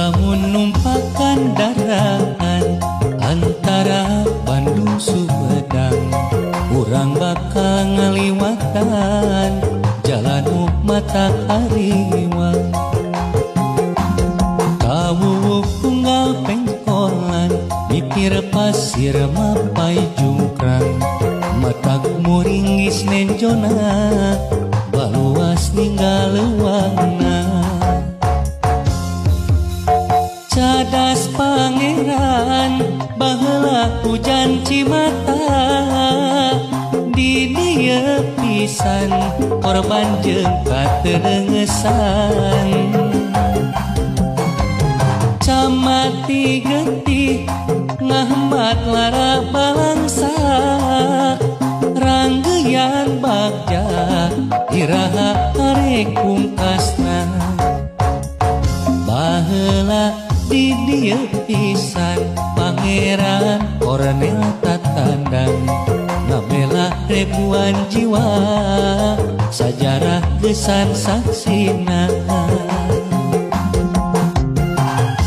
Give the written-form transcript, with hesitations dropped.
Lamun numpak kendaraan antara Bandung Sumedang, urang bakal ngaliwatan jalan mata hariwang. Kawuwuh tunggal pengkolan, mipir pasir mapay jungkrang, matak muringis nenjona baluas ninggal leuwangna. Cadas Pangeran baheula hujan cimata, di dieu pisan korban jeung kateungesan. Camati getih ngahembat lara balangsak, ranggeyan bagja iraha arek pungkasna? Baheula di dieu pisan Pangeran Kornel tatandang ngabela ribuan jiwa, sajarah gesan saksina.